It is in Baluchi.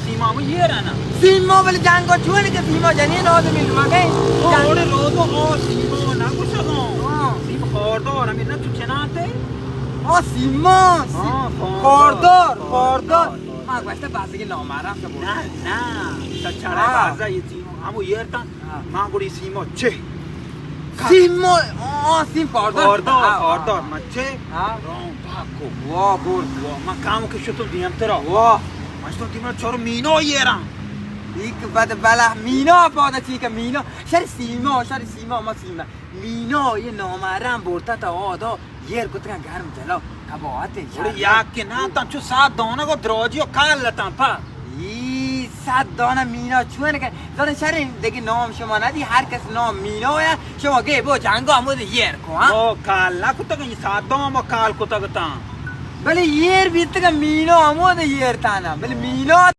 سیما ہم یہ رہنا۔ سیما بلے جنگا چون کہ سیما جنین آدمی مگے۔ او جنگ- اوڑے روزو او سیما نہ گوشگاں۔ ہاں۔ سیما خوردار ہمیں نہ تو چناتے۔ او سیما، سی-، ہاں، خوردار، خوردار، خوردار۔ خوردار۔ ما گوشتا بازگی نامارا سے بول۔ نہ، نہ، سچارا ہاں۔ بازا یہ سیما، ہمو یہ تا، ہاں۔ ما گوڑی سیما چے۔ سیما، آ، سیم خوردار۔ خوردار، ہاں، خوردار، ہاں۔ مچے۔ ہاں۔ رام پاکو۔ واہ، گور۔ واہ، ما کام کے شتو دیم ترا۔ واہ۔ مستو دیما چور مینا یہ را۔ ایک بد بلا مینا پادا چی کا مینا۔ شر سیما، شر سیما، ما سیما۔ مینا یہ نامارا بورتا تا آدو۔ یر کتگاں گرم جلو کباتے۔ اوڑے یا کہ نہ تاں چو سات دانگ و دراجی و کال لتاں پا۔ ای سات دانہ مینا چون کہ زن شریں دگہ نام شما نہ دی، ہر کس نام مینا یا شما گے بو جنگا ہمود یر کو، ہاں؟ او کال نہ کتگ، ای سات دان ما کال کتگ تاں۔ بلے یر بیتگ مینا ہمود یر تانا، بلے مینا